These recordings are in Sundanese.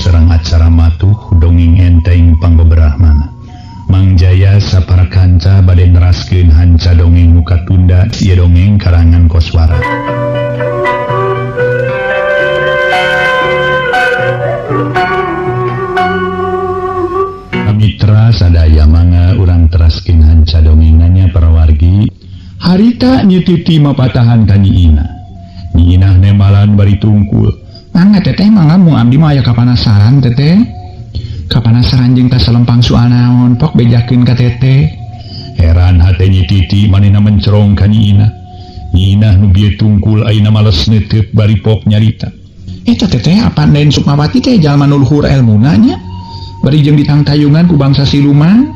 sareng acara matuh dongeng enteng pangbeberahmana. Mang Jaya sapara kanca bade neraskeun hanca dongeng nu katunda ieu dongeng karangan Koswara. Mitra sadaya mangga urang teraskeun hanca dongengannya para wargi. Harita Nyi Titi mapatahan ka Nyi Inah. Nyi Inah nembalan bari tungkul. Mangga teteh mangga mu abdi mah aya kapanasaran teteh. Kapanasaran jeung kasalempang soal naon pok bejakeun ka teteh. Heran hate Nyi Titi manehna mencerong ka Nyi Inah. Nyi Inah nu bieu tungkul ayeuna males neuteut bari pok nyarita. Eta teteh apan lain Sukmawati teh jalma nu luhur elmuna nya. Bari jeung ditangtayungan ku bangsa siluman.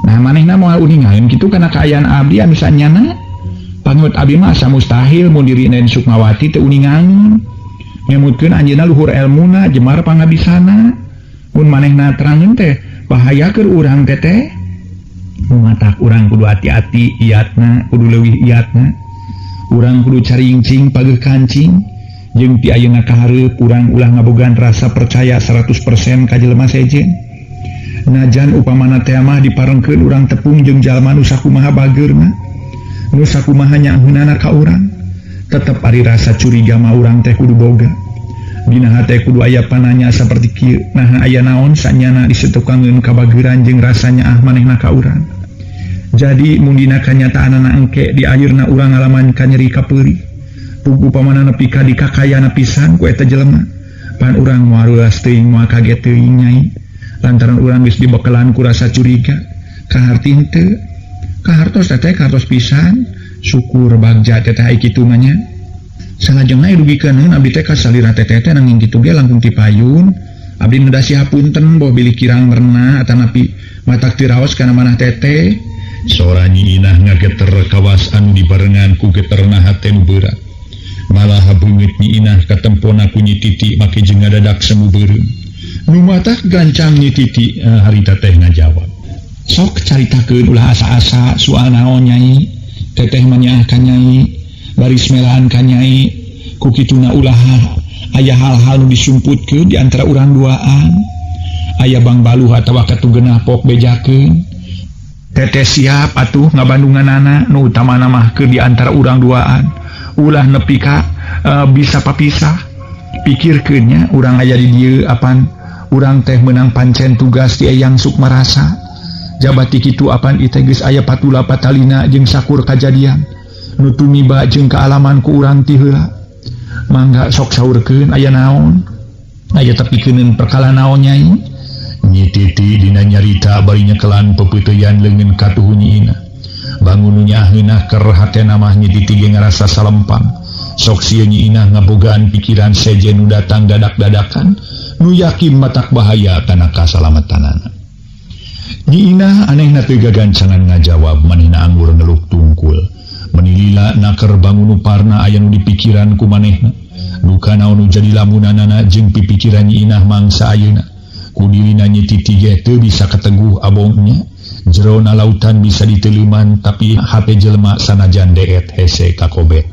Nah manehna moal uningaeun kitu kana kaayaan abdi anu sanyana. Pangut abdi mah asa mustahil mun diri Nen Sukmawati teu uningaeun. Ngemutkeun anjeunna luhur elmuna jemar pangabisana. Mun manehna terangeun teh bahaya keur urang teteh. Matak urang kudu hati-hati iatna, kudu leuwih iatna. Urang kudu carincing pageuh kancing. Jeung ti ayeuna ka hareup urang ulah ngabogaan rasa percaya 100% ka jelema sejen. Najan upamana teh mah diparengkeun urang tepung jeung jalma nu sakumaha bageurna, nu sakumaha nyaahunana ka urang. Tetep ari rasa curiga mah urang teh kudu boga. Dina hate kudu aya pananya saperti kieu, naha aya naon sanyana disetukangeun kabageuran jeung rasanya ah manehna ka urang. Jadi mun dina kanyataanana engke di ayeuna urang ngalaman kanyeri kapeurih. Pugu upamana nepi ka dikakayana pisan ku eta jelema. Pan urang moal reuas teuing moal kaget teuing nyai. Lantaran urang geus dibekelan ku rasa curiga. Kaharti henteu. Kahartos teteh kahartos pisan. Syukur bagja teteh ai kitu mah nya. Salajengna dugikeun abdi teh ka salira teteh teh nanging kitu ge langkung ti payun. Abdi nedasi hapunten boh bilih kirang merna atanapi matak tiraos kana manah teteh. Sora Nyi Inah ngageter kawas anu dibarengan ku geterna hate nu beurat. Malah beungeut Nyi Inah katempona ku Nyi Titi make jeung ngadadak semu beureum. Nu matak gancang Nyi Titi harita teh ngajawab. Sok caritakeun ulah asa-asa soal naon nyai. Teteh mah nyaah ka nyai, baris melaan ka nyai, ku kituna ulah aya hal-hal nu disumputkeun di antara urang duaan. Aya bang baluh atawa katugenah pok bejakeun. Teteh siap atuh ngabandunganana nu utamana mah keur di antara urang duaan. Ulah nepi ka bisa papisah. Pikirkeun nya urang aya di dieu apan urang teh meunang pancen tugas ti Eyang Sukmarasa. Jabati kitu apan ite geus aya patula patalina jeung sakur kajadian nu tumiba jeung kaalaman ku urang ti heula. Mangga sok saurkeun aya naon? Aya tepikeun perkara naon nyai? Nyi Titi dina nyarita bari nyekelan pepeuteyan leungeun katuhu Nyi Inah. Bangun nu nyaheunah keur hatena mah Nyi Titi ge ngarasa salempang. Sok sieun Nyi Inah ngabogaan pikiran sejen nu datang dadak-dadakan nu yakin matak bahaya kana kasalamatanana. Nyi Inah anehna teu gagancangan ngajawab manehna anggur ngeluk tungkul. Menilila naker bangun parna aya nu dipikiran ku manehna. Duka naon nu jadi lamunanana jeung pipikiran Nyi Inah mangsa ayeuna. Ku dirina Nyi Titi ge teu bisa kateguh abongnya. Jerona lautan bisa diteleuman tapi hate jelema sanajan deet hese kakobet.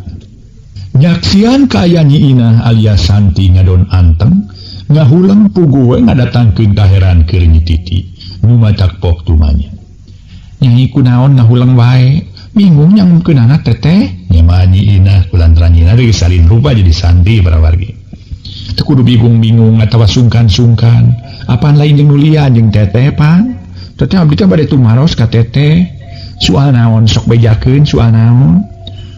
Nyaksian kaayaan Nyi Inah alias Santi ngadon anteng ngahuleng puguh we ngadatangkeun kaheran keur Nyi Titi. Nu matak pok tumanya. Nyai kunaon ngahuleng wae, bingung nyangumkeunana teteh. Nya Nyi Inah kulantaran Nyi Inah geus salin rupa jadi Santi para wargi. Teu kudu bingung-bingung atawa sungkan-sungkan. Apaan lain jeung nu lian jeung teteh pan? Teteh abdi teh bade tumaros ka teteh. Soal naon sok bejakeun soal naon?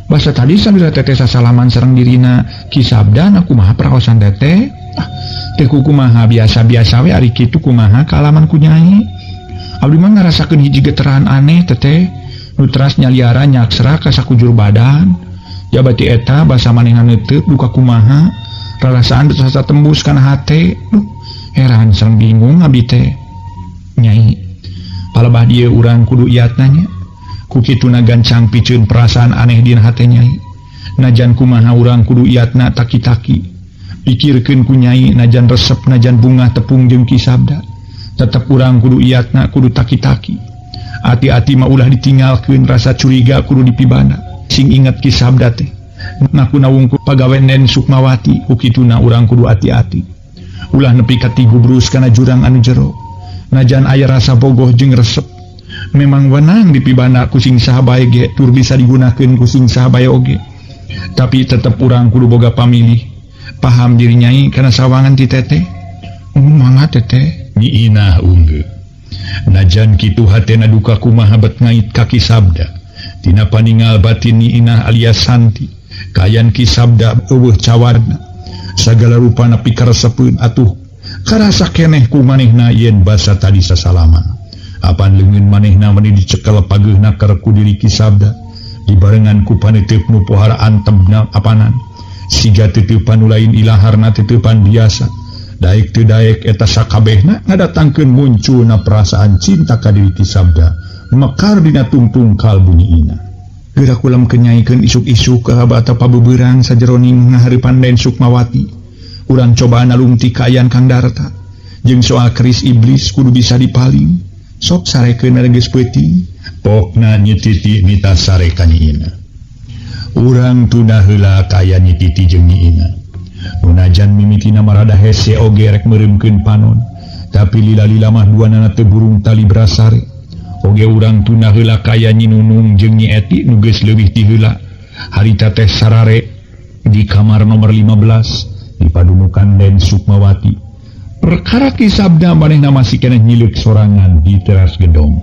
Basa tadi sambil teteh sasalaman sareng dirina Ki Sabda na kumaha praosan teteh? Ah, teu kumaha biasa-biasa we ari kitu kumaha kaalaman ku nyai. Abdi mah ngarasakeun hiji geteran aneh teteh. Nu teras nyaliara nyaksra ka sakujur badan. Jabati eta basa manehna neuteut duka kumaha. Rarasaan bisa tembus kana hate. Duh, heran sareng bingung abdi teh. Nyai, palebah dieu urang kudu iatna nya. Ku kituna gancang piceun perasaan aneh dina hate nyai. Najan kumaha urang kudu iatna taki-taki. Pikirkeun ku nyai najan resep najan bungah tepung jeung Ki Sabda. Tetep urang kudu iatna kudu taki-taki. Ati-ati mah ulah ditinggalkeun rasa curiga kudu dipibana. Sing inget Ki Sabda teh. Ngaku nawungku pagawe Nen Sukmawati, ku kituna urang kudu ati-ati. Ulah nepi ka tigubrus kana jurang anu jero. Najan aya rasa bogoh jeung resep. Memang wenang dipibanda ku sing saha bae ge tur bisa digunakeun ku sing saha bae oge. Tapi tetep urang kudu boga pamilih. Paham diri nyai kana sawangan ti teteh. Mangga teteh. Nyi Inah unggeu. Najan kitu hatena duka kumaha bet ngait ka Ki Sabda. Tina paningal batin Nyi Inah alias Santi. Kayan Ki Sabda eueuh cawarna. Sagala rupana pikaresepeun atuh karasa keneh ku manehna yen basa tadi sasalaman. Apan leungeun manehna meuni dicekel pageuna keur ku diri Ki Sabda dibarengan ku paniteup nu pohara antebna apanan. Siga titeupan nu lain ilaharna titeupan biasa. Daek teu daek eta sakabehna ngadatangkeun munculna perasaan cinta ka diri Ki Sabda mekar dina tungtung kalbu Nyi Inah. Geura kulem kenyaikeun isuk-isuk ka bata pabeberang sajeroning ngahareupan Den Sukmawati. Urang cobaan nalungtik kaayaan Kang Darta. Jeung soal keris iblis kudu bisa dipaling. Sok sarekeun geus peuting. Pokna Nyi Titi mita sare ka Nyi Inah. Urang tunda heula kaayaan Nyi Titi jeung Nyi Inah. Munajan mimitina marada hese oge rek meureumkeun panon, tapi lila-lila mah duanana teu burung tali brasare. Oge urang tunda heula kaayaan Nyi Nunung jeung Nyi Eti nu geus leuwih ti heula. Harita teh sarare di kamar nomor 15 di padumukan Den Sukmawati. Perkara Ki Sabda manehna masih keneh nyileuk sorangan di teras gedong.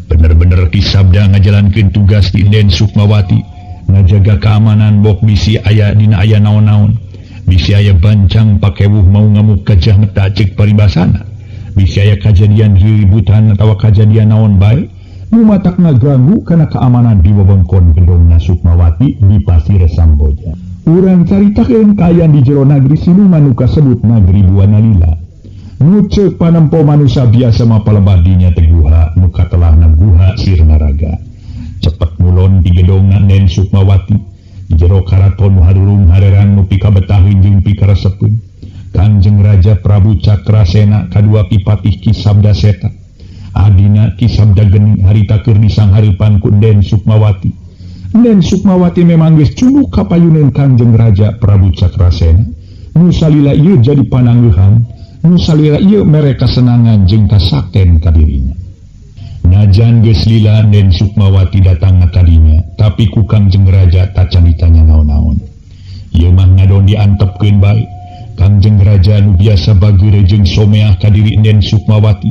Bener-bener Ki Sabda ngajalankeun tugas di Den Sukmawati, ngajaga keamanan bok bisi aya dina aya naon-naon. Bisi aya bancang pakewuh mau ngamuk gajah meta ceuk paribasana. Bisi aya kajadian ributan atawa kajadian naon bae nu matak ngaganggu kana keamanan di wewengkon gedongna Sukmawati di Pasir Samboja. Urang caritakeun kaayaan di jero nagri siluman nu kasebut Nagri Buana Lila. Nu ceuk panempo manusia biasa mah palebah dinya teh guha nu katelahna Guha Sirnaraga. Cepet mulon di gedongna Den Sukmawati di jero karaton nu harurung harerang nu pikabetaheun jeung pikaresepeun. Kanjeng Raja Prabu Cakrasena kadua Ki Patih Ki Sabda Seta. Adina Ki Sabda Geni harita keur disanghareupan ku Den Sukmawati. Den Sukmawati memang geus cunduk ka payuneun Kanjeng Raja Prabu Cakrasena. Nu salila ieu jadi panangguhan, nu salila ieu mere kasenangan jeung kasakten ka dirina. Najan geus lila Den Sukmawati datang ka dinya, tapi ku Kanjeng Raja tacan ditanya naon-naon. Ieu mah ngadon diantepkeun bae. Kanjeng Raja nu biasa bageure jeung someah ka diri Den Sukmawati,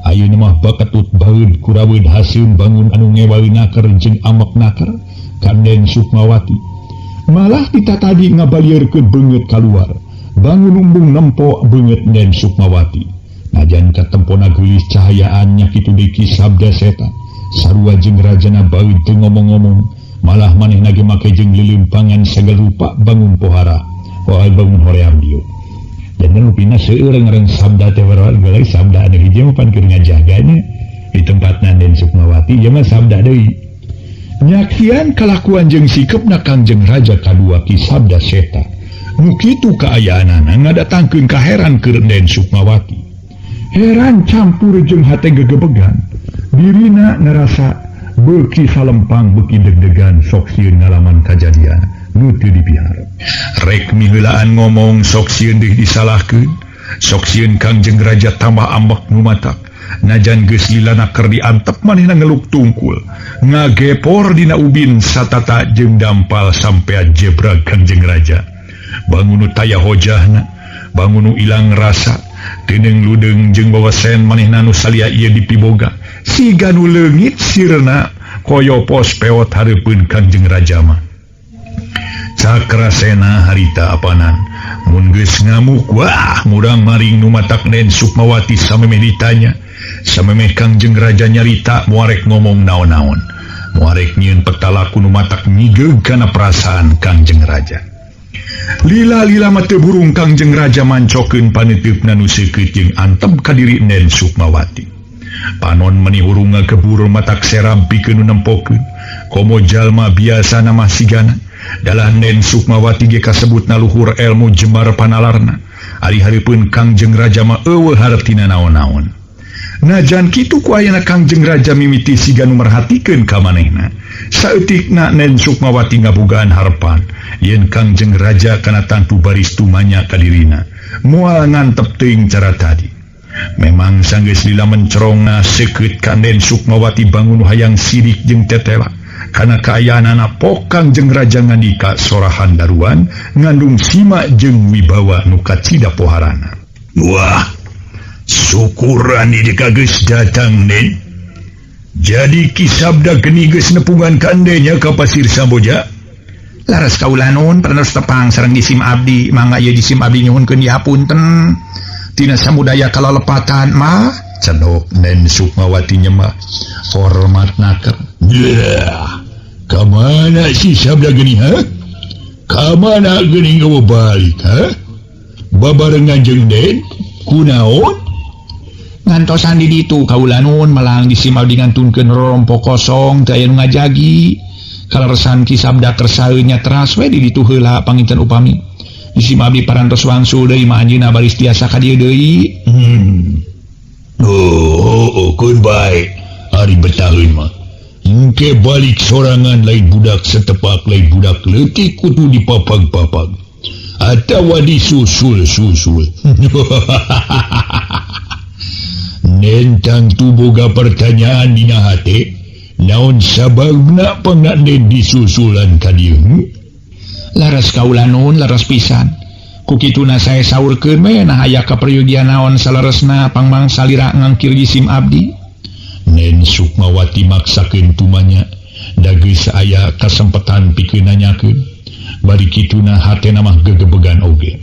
ayeuna mah baketut baeud kuraweud haseum bangun anu ngewaeun naker jeung amek naker ka Den Sukmawati. Malah kita tadi ngabalieurkeun beungeut kaluar, bangun umbung nempo beungeut Den Sukmawati. Najan katempona geulis cahayaan nya kitu deui Ki Sabda Seta. Sarua jeung rajana baeud teu ngomong-ngomong, malah manehna ge make jeung leuleumpangan sagala rupa bangun pohara. Wah bangun hoream dieu. Janten rupina seueur ngaran Sabda teh warga Sabda anu hiji mah pan keur ngajaganya di tempatna Den Sukmawati ieu mah Sabda deui. Nyaksian kalakuan jeung sikepna Kanjeng Raja kadua Ki Sabda Seta. Nu kitu kaayaanana ngadatangkeun kaheran keur Den Sukmawati. Heran campur jeung hate gegebegan. Dirina ngarasa beuki salempang beuki deg-degan sok sieun ngalaman kajadian nu teu dipiharep. Rek miheulaan ngomong sok sieun deui disalahkeun, sok sieun Kangjeng Raja tambah ambek nu matak. Najan geus lilana keur diantep manehna ngeluk tungkul, ngagepor dina ubin satata jeung dampal sampean jebrag Kangjeng Raja. Bangun nu taya hojahna, bangun nu ilang rasa, teuneung ludeung jeung wawesen manehna nu salia ieu dipiboga. Siga nu leungit sirna koyo pos peot hareupeun Kangjeng Raja mah. Cakrasena harita apanan mun geus ngamuk wah murang maring nu matak Den Sukmawati samemeh ditanya, samemeh Kangjeng Raja nyarita moarek ngomong naon-naon, moarek nyieun petalaku nu matak nyigeug kana perasaan Kangjeng Raja. Lila-lila mah teu burung Kangjeng Raja mancokeun paneuteupna nu seukeut jeung antep ka diri Den Sukmawati. Panon meni hurung ngakebur matak seram pikeun nu nempokeun, komo jalma biasana mah sigana. Dalah Den Sukmawati ge kasebutna luhur elmu jembar panalarna. Ari hareupeun Kangjeng Raja mah eueuh hartina naon-naon. Najan kitu ku ayana Kangjeng Raja mimiti siga nu merhatikeun ka manehna. Saeutikna Den Sukmawati ngabogaan harepan yen Kangjeng Raja kana tangtu baris tumanya ka dirina. Moal ngantep teuing cara tadi. Memang sanggeus lila mencerongna seukeut ka Den Sukmawati bangun hayang sirik jeung tetela. Kana kaayaanana pokang jeung Raja ngandika sorahan daruan ngandung sima jeung wibawa nu kacida poharana. Wah, syukuran di geus datang Den. Jadi Ki Sabda geni geus nepungan kandenya ka Pasir Samboja. Laras kaula nuhun parantos tepang sareng jisim abdi, mangga ieu jisim abdi nyuhunkeun dihapunten. Tina samudaya kalalepatan mah cenok Nen Sukmawati nyemah hormat naker. Yeah. Ka mana si Sabda geni ha? Ka mana geni gawe balik ha? Babarengan jeung Den kunaon? Ngantosan di ditu kaula nuhun melang jisim abdi ngantunkeun rorompok kosong teu aya nu ngajagi. Kaleresan Ki Sabda kersaeun nya teras we di ditu heula panginten upami. Jisim abdi parantos wangsul deui mah anjeunna baris tiasa ka dieu deui. Oh, keun bae ari betaheun mah. Engke balik sorangan lain budak setepak lain budak leutik kudu dipapag-papag atawa disusul-susul. Nentang tu boga pertanyaan dina hate, naon sababna panganden disusulan ka dieu? Laras kaula nuhun laras pisan. Ku kituna sae saurkeun we nah aya kaperyogian naon saleresna pangmang salira ngangkir jisim abdi. Nen Sukmawati maksakeun tumanya, da geus aya kasempetan pikeun nanyakeun. Bari kituna hatena mah gegebegan oge.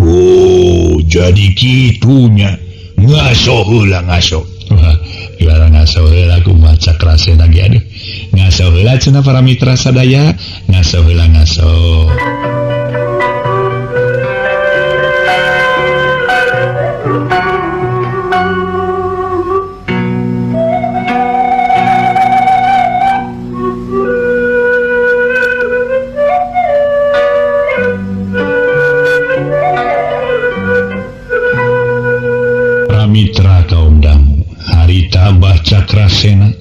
Oh, jadi kitunya. Ngaso heula ngaso. Wah, juara ngaso heula kumaha cakrasena ge aduh. Ngaso heula cenah para mitra sadaya, ngaso heula ngaso. Mitra kaum dangu, harita Abah Cakrasena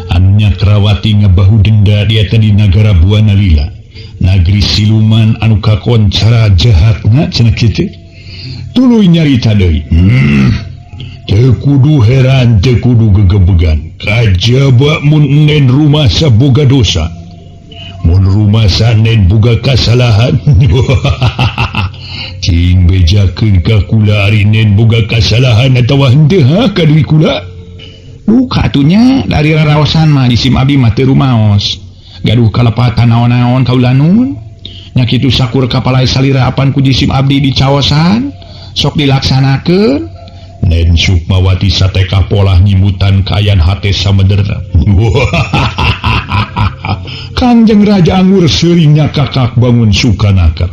anu Nyakrawati ngabahu denda dia tadi nagara Buana Lila, nagri siluman anu kakoncara jahatna cenah kitu. Tuluy nyarita deui. Teu kudu heran, teu kudu gegebegan. Kajaba mun nen rumasa boga dosa. Mun rumasa nen boga kasalahan. Cing bejakeun ka kula ari nen boga kasalahan atawa henteu ha ka deui kula. Duka atunya dari raraosan mah jisim abdi mah teu rumaos. Gaduh kalepatan naon-naon kaula nun. Nya kitu sakur kapalai salira apan ku jisim abdi dicaosan sok dilaksanakeun. Nen Sukmawati sateka polah nyimutan kaayaan hate samederna. Kangjeng Raja Anggur seuringnya kakak bangun sukanakar.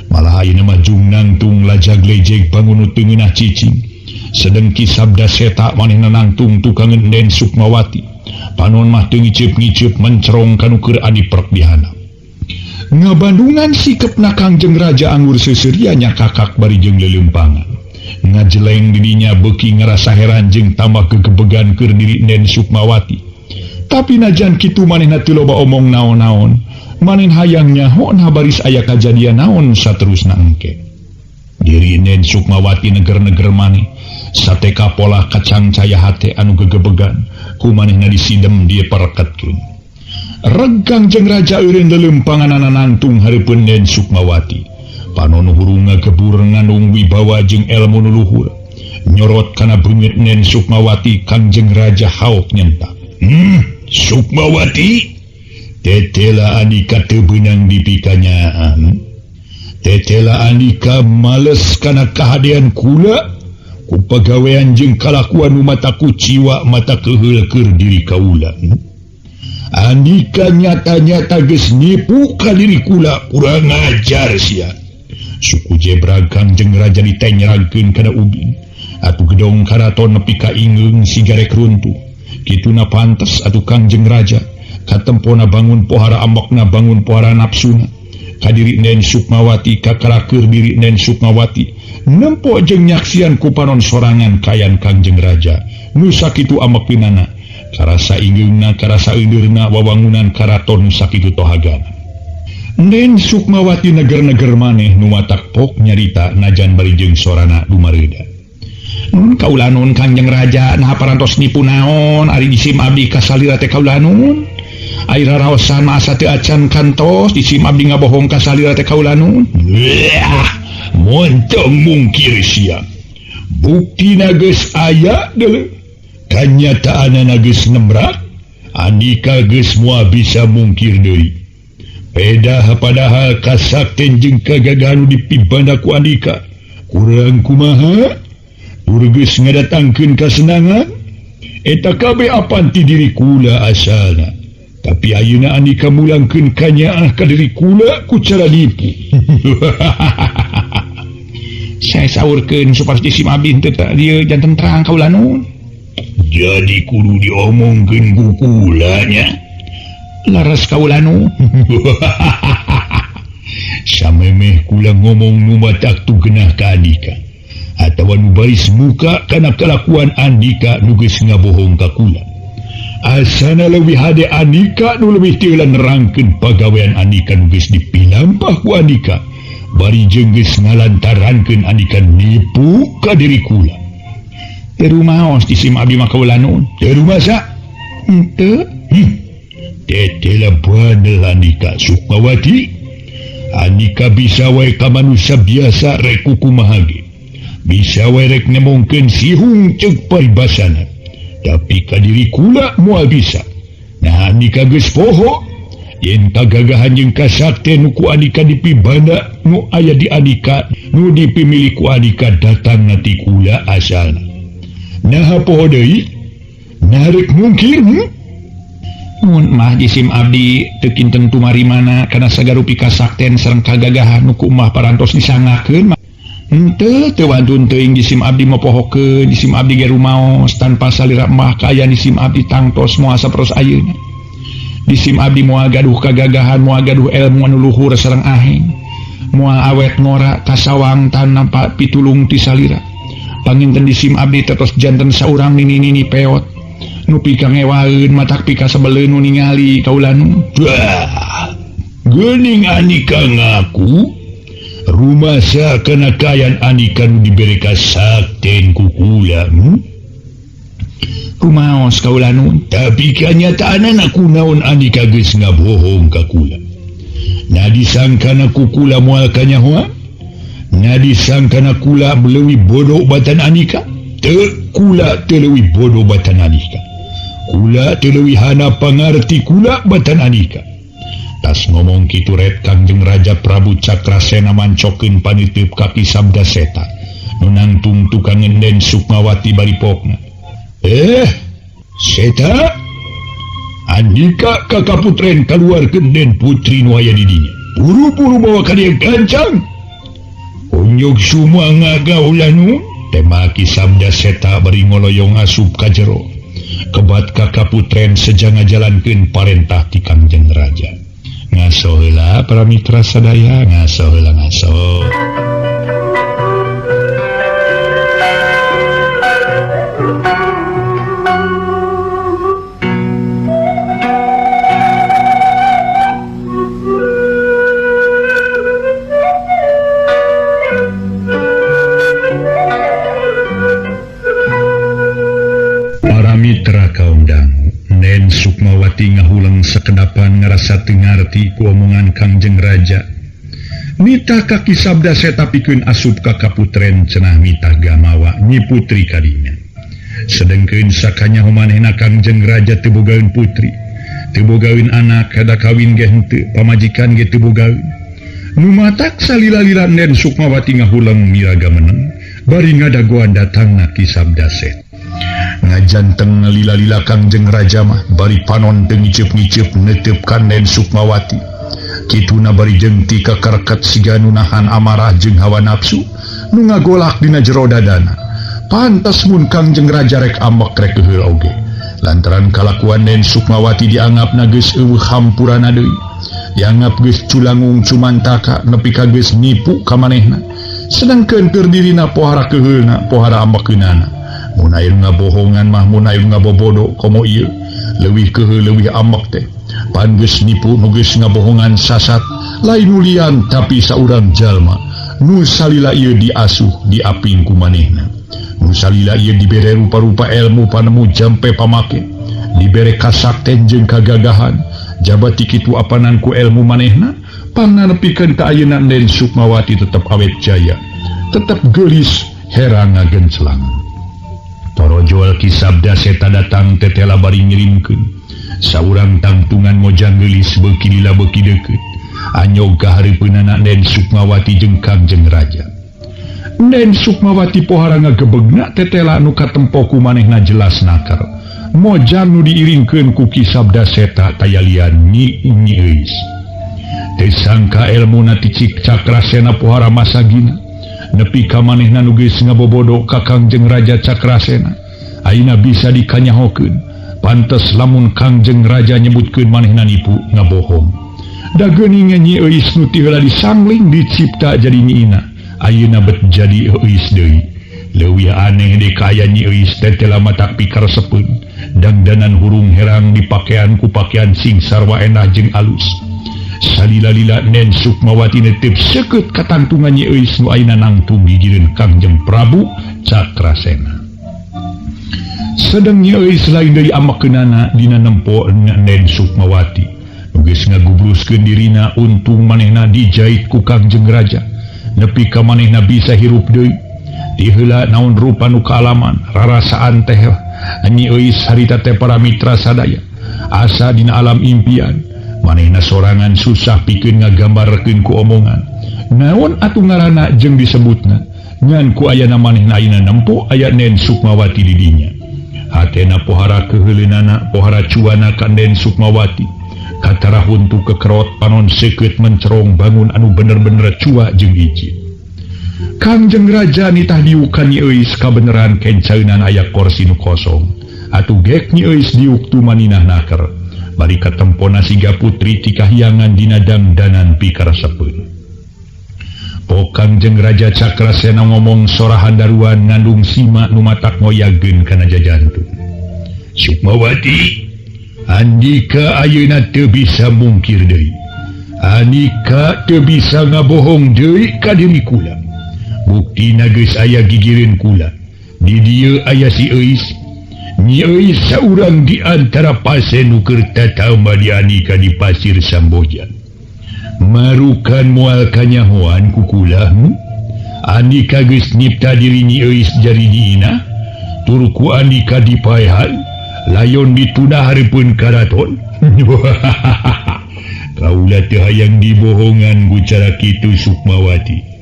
Malah ayeuna mah jung nangtung lajag lejeg bangun teu ngeunah cicing. Sedeng Ki Sabda Seta manehna nangtung tukangeun Den Sukmawati. Panon mah teu ngiceup-ngiceup mencerong kanu keur adiprek dihana. Ngabandungan sikepna Kangjeng Raja Anggur seseuria nya kakak bari jeung leuleumpangan. Ngajeleng dirinya beuki ngarasa heran jeung tambah kegebegan keur diri Den Sukmawati. Tapi najan kitu manehna teu loba omong naon-naon. Manen hayang nyaho nah baris aya kajadian naon saterusna engke. Diri Nen Sukmawati neger-neger maneh sateka pola kacang caya hate anu gegebegan ku manehna disidem dia pareketkeun. Regang jeung Raja eureun leuleumpanganana nangtung hareupeun Nen Sukmawati. Panon hurung ngagebur ngandung wibawa jeung elmu nu luhur. Nyorot kana beungeut Nen Sukmawati Kangjeng Raja haok nyentak. Sukmawati, tetela andika teu beunang dipikanyaan. Tetela andika males kana kahadean kula ku pagawean jeung kalakuan nu mata kuciwa mata keuheul keur diri kaula. Andika nyata-nyata geus nipu ka diri kula, kurang ajar sia. Suku jebrag Kangjeng Raja ditenyeragkeun kana ubin. Atuh gedong karaton nepi ka ingeung sigarek runtuh. Kituna pantes atuh Kangjeng Raja katempona bangun pohara amokna bangun pohara nafsuna. Kadiri Nen Sukmawati kakaraker diri Nen Sukmawati nempo jeung nyaksian ku panon sorangan kayan Kangjeng Raja. Nu sakitu amekeunana karasa ingeungna karasa eundeurna wawangunan karaton sakitu tohagana. Den Sukmawati neger-neger maneh nu matak pok nyarita najan bari jeung sorana dumareuda. Nun kaula nun Kangjeng Raja nah parantos nipu naon ari disim abdi ka salira teh kaula nun. Ari raraosan mah asa teu acan kantos disim abdi ngabohong ka salira teh kaula nun. Montong mungkir sia. Buktina geus aya deuleu. Kanyataanana geus nemrak, Andika geus moal bisa mungkir deui. Pedah padahal kasakten jeung kagagahan nu dipibanda ku Andika. Kurang kumaha? Tur geus ngadatangkeun kasenangan? Eta kabeh apan ti diri kula asalna. Tapi ayeuna Andika mulangkeun kanyaah ka diri kula ku cara nipu. Saya saurkeun supados disim abdi henteu dieu janten terang kaula nun. Jadi kudu diomongkeun ku kula nya. Leres kaula nu. Samemeh kula ngomong nu matak tu genah ka Andika atawa nu baris muka kana kalakuan Andika nu geus ngabohong ka kula. Asana leuwih hade Andika nu leuwih teu nerangkeun pagawean Andika nu geus dipilampah ku Andika bari jeung geus ngalantarankeun Andika nipu ka diri kula. Teu rumaos disim abdi mah kaula nun. Teu rumasa? Henteu. Tetela bandel Andika Sukmawati. Andika bisa wae ka manusia biasa rek kumaha ge. Bisa wae rek nemongkeun sihung ceuk paribasana. Tapi ka diri kula moal bisa. Nah Andika geus poho yen kagagahan jeung kasakten nu ku Andika dipibanda nu aya di Andika nu dipimilik ku Andika datang na ti kula asalna. Nah poho deui? Nah rek mungkir? Mun mah jisim abdi teu kinten tumarimana kana sagarupi kasakten sareng kagagahan nu ku mah parantos disangakeun. Henteu teu wantun teuing jisim abdi mopohokeun jisim abdi ge rumaos tanpa salira mah kaayaan jisim abdi tangtos moal saperos ayeuna. Jisim abdi moal gaduh kagagahan moal gaduh elmu anu luhur sareng aheng. Moal awet ngora kasawang tanpa pitulung ti salira. Panginten disim abdi tetos janten saurang nini-nini peot nu pika ngewaeun matak pika sebeleun nu ningali kaula nu. Geuning Andika ngaku rumasa kana kayan Andika nu dibere kasakten ku kula. Rumaos kaula nu. Tapi kanyataanana kunaon Andika geus ngabohong ka kula. Na disangkana ku kula moal kanyahoa? Na disangkana kula leuwih bodoh batan Andika? Teu kula teu leuwih bodoh batan Andika. Kula teu leuwih hana pangarti kula batan Andika. Tas ngomong kitu ret Kangjeng Raja Prabu Cakrasena mancokeun paniteup ka Ki Sabda Seta nu nangtung tukang ngenden Sukmawati bari pokna. Seta, Andika ka kaputren kaluarkeun den putri nu aya di dinya. Buru-buru bawa ka dieu gancang. Unyuk semua ngagaula nu tema Ki Sabda Seta bari ngoloyong asup ka jero. Kebat ka kaputren seja ngajalankeun parentah ti Kangjeng Raja. Ngaso heula para mitra sadaya, ngaso heula ngaso. Mitra kaum dangu, Nen Sukmawati ngahuleng sakedapan ngarasa teu ngarti ku omongan Kangjeng Raja. Nita ka Ki Sabda Seta pikeun asup ka kaputren cenah mitah gamawa Nyi Putri kadinya. Sedengkeun sakanyaho manehna Kangjeng Raja teu bogaeun putri, teu bogaeun anak, kada kawin ge henteu, pamajikan ge teu bogaeun. Nu matak salila-lila Nen Sukmawati ngahuleng miraga meneng, bari ngadagoan datangna Ki Sabda Seta. Ngajanteng lila-lila Kangjeng Raja mah bari panon teu ngiceup-ngiceup neuteup ka Nen Sukmawati. Kituna bari jeung ti kakareket siga nu nahan amarah jeung hawa nafsu nu ngagolak dina jero dadana. Pantes mun Kangjeng Raja rek ambek rek keuheul oge. Lantaran kalakuan Nen Sukmawati dianggapna geus eueuh hampurana deui. Dianggap geus culangung cumantaka nepi ka geus nipu ka manehna. Sedangkeun keur dirina pohara keuheulna, pohara ambekeunana. Mun aya ngabohongan mah mun aya ngabobodo komo ieu leuwih keuheul leuwih ambek teh. Pan geus nipu nu geus ngabohongan sasat Lain ulian tapi saurang jalma nu salila ieu diasuh diaping ku manehna. Nu salila ieu dibere rupa-rupa ilmu panemu jampe pamake, dibere kasakten jeung kagagahan. Jabati kitu apanan ku ilmu manehna, pangnanepikeun ka ayeuna Den Sukmawati tetep awet jaya, tetep geulis herang ngagenclang. Torojol Ki Sabda Seta datang tetela bari ngirimkeun. Saurang tangtungan mojang geulis beuki lila beuki deukeut. Anyog ka hareupeunana Den Sukmawati jeung Kangjeng Raja. Den Sukmawati pohara ngagebegna tetela nu katempo ku manehna jelas nakar. Mojang nu diiringkeun ku Ki Sabda Seta tayalian Nyi Nyi Euis. Teu sangka elmuna ti Cik Cakrasena pohara masagina. Nepi ka manehna nu geus ngabobodo ka Kangjeng Raja Cakrasena. Ayeuna bisa dikanyahokeun. Pantes lamun Kangjeng Raja nyebutkeun manehna nipu ngabohong. Da geuning Nyi Euis nu ti heula disangling dicipta jadi Nyi Ina. Ayeuna bet jadi Euis deui. Leuwih aneh deui kaaya Nyi Euis teh teh matak pikaresepeun. Dangdanan hurung herang dipakean ku pakean sing sarwa enah jeung alus. Salila-lila Nen Sukmawati netep seukeut katantungan Nyi Euis nu ayeuna nangtung gigireun Kangjeng Prabu Cakrasena. Sedeng Nyi Euis lain deui amakeunana dina nempo Nen Sukmawati. Nu geus ngagubruskeun dirina untung manehna dijait ku Kangjeng Raja. Nepi ka manehna bisa hirup deui. Ti heula naon rupa nu kaalaman, rarasaan teh Nyi Euis harita teh para mitra sadaya. Asa dina alam impian, manehna sorangan susah pikeun ngagambarkeun ku omongan. Naon atuh ngaranna jeung disebutna? Ngan ku ayana manehna ayeuna nempo aya Nen Sukmawati di dinya. Hatena pohara keuheuleunana, pohara cuana ka Nen Sukmawati. Katara huntu kekerot panon seukeut mencerong bangun anu bener-bener cua jeung ijin. Kangjeng Raja nitah diukan Nyi Euis kabeneran kenceunan aya korsi nu kosong. Atuh gek Nyi Euis diuk tumaninah naker. Bari katempona siga putri ti kahyangan dina dangdanan pikaresepeun. Po Kangjeng Raja Cakrasena ngomong sora handaruan ngandung sima nu matak ngoyageun kana jajantung. Sukmawati, andika ayeuna teu bisa mungkir deui. Andika teu bisa ngabohong deui ka diri kula. Buktina geus aya gigireun kula. Di dieu aya si Euis. Nyi Euis saurang di antara pasien nu keur tatamba di andika di Pasir Samboja. Marukan moal kanyahoan ku kula. Andika geus nyipta diri Nyi Euis jadi Nyi Ina. Tur ku andika dipaehan layon dituna hareupeun karaton. Kaula teu hayang dibohongan ku cara kitu Sukmawati.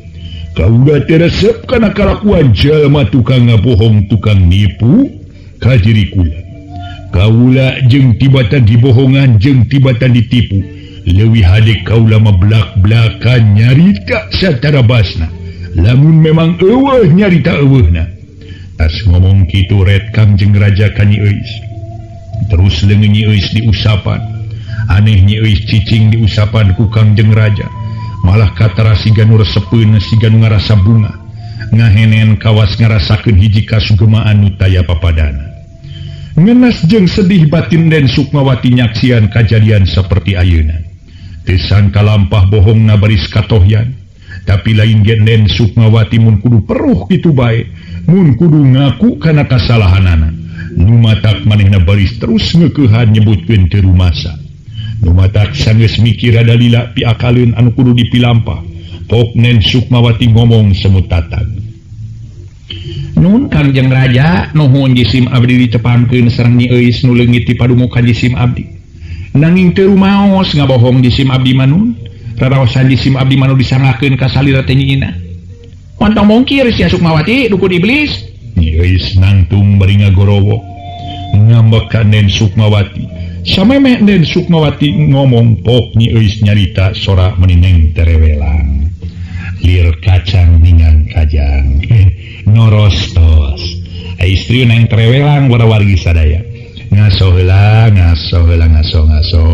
Kaula teu resep kana kalakuan jalma tukang ngabohong tukang nipu ka diri kula. Kaula jeung tibatan dibohongan jeung tibatan ditipu. Leuwih hade kaula mah blak-blakan nyarita satara basna. Lamun memang eueuh nyarita eueuhna. Tas ngomong kitu ret Kangjeng Raja ka Nyi Euis. Terus leungeun Nyi Euis diusapan. Aneh Nyi Euis cicing diusapan ku Kangjeng Raja. Malah katara siga nu resepeun siga nu ngarasa bunga. Ngahenen kawas ngarasakeun hiji kasugemaan nu taya papadana. Ngenes jeung sedih batin Den Sukmawati nyaksian kajadian saperti ayeuna. Teu sangka lampah bohongna baris katohyan. Tapi lain ge Den Sukmawati mun kudu peruh kitu bae, mun kudu ngaku kana kasalahanana. Nu matak manehna baris terus ngeukehan nyebutkeun teu rumasa. Nu matak sanggeus mikir rada lila piakaleun anu kudu dipilampah. Pok Nen Sukmawati ngomong semut tatag. Nun Kangjeng Raja nuhun jisim abdi ditepangkeun sareng Nyi Euis nu leungit ti padumukan jisim abdi. Nanging teu rumaos ngabohong jisim abdi manun. Raraosan jisim abdi manu disangakeun ka salira teh Nyi Ina. Pantang mungkir sia Sukmawati dukun iblis. Nyi Euis nangtung bari ngagorowok. Ngambek ka Nen Sukmawati. Sameme Den Sukmawati ngomong pok Nyi Euis nyarita sora menineng terewelang. Lir kacang ningang kajang. Norostos. Istri neng terewelang wara-wargi sadaya. Ngaso heula, ngaso heula, ngaso ngaso.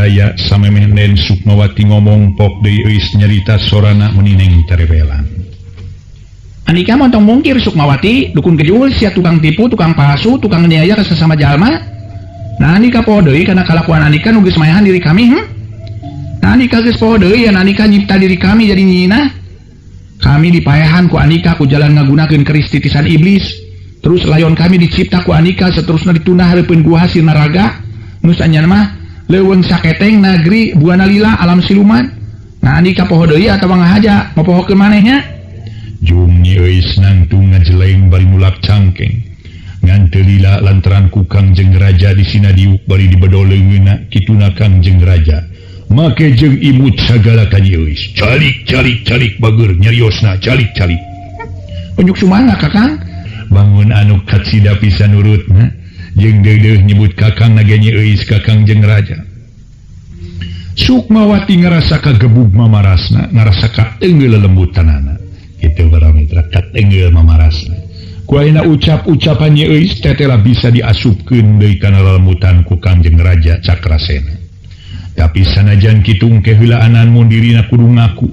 daya samemeh Den Sukmawati ngomong pok deui Euis nyarita sorana menineng terebelan. Andika mah tong mungkir Sukmawati, dukun kejul sia tukang tipu, tukang palsu, tukang niaya ka sesama jalma. Nah andika poho deui kana kalakuan andika nu geus mayahan diri kami, Nah andika geus poho deui yen andika nyipta diri kami jadi Nyi Inah. Kami dipaehan ku andika ku jalan ngagunakeun keris titisan iblis. Terus layon kami dicipta ku andika seterusna ditunah hareupeun guha Sirnaraga. Nu saanyan mah leuweung saketeng nagri Buana Lila alam siluman. Nah andika poho deui atawa ngahaja mapohokeun manehnya. Jung Nyi Euis nangtung ngajeleng bari nulak cangkeng. Ngan teu lila lantaran ku Kangjeng Raja disina diuk bari dibedol leungeunna kituna Kangjeng Raja. Make jeung imut sagala ka Nyi Euis. Calik calik calik bageur nyariosna calik calik. Unjuk sumangga Kakang. Bangun anu kacida pisan nurutna jeung deudeuh nyebut Kakang nage Nyi Euis ka Kangjeng Raja. Sukmawati ngarasa kagebug mamarasna, ngarasa katenggel lelembutanana. Kitu para mitra katenggel mamarasna. Ku ayeuna ucap-ucapan Nyi Euis tetela bisa diasupkeun deui kana lelemutan ku Kangjeng Raja Cakrasena. Tapi sanajan kitu engke heulaanan mun dirina kudu ngaku,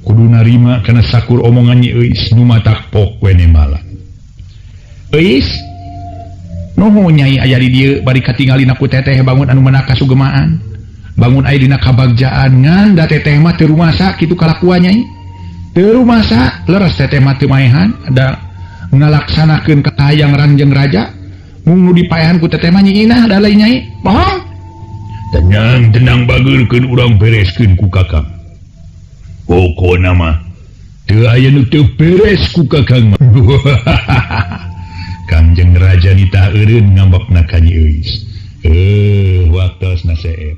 kudu narima kana sakur omongan Nyi Euis nu matak pok we nemala. Euis, nuhun Nyai aya di dieu bari katingalina ku teteh bangun anu menak kasugemaan. Bangun aya dina kabagjaan ngan da teteh mah teu rumasa kitu kalakuan Nyai. Teu rumasa leres teteh mah teu maehan da ngalaksanakeun kahayang Rangjeng Raja. Mung nu dipaehan ku teteh mah Nyi Inah da lain Nyai. Bohong. Tenang tenang bageurkeun urang bereskeun ku Kakang. Pokona mah teu aya nu teu beres ku Kakang mah. Kangjeng Raja nitah eureun ngambekna ka Nyi Euis. Waktosna seep.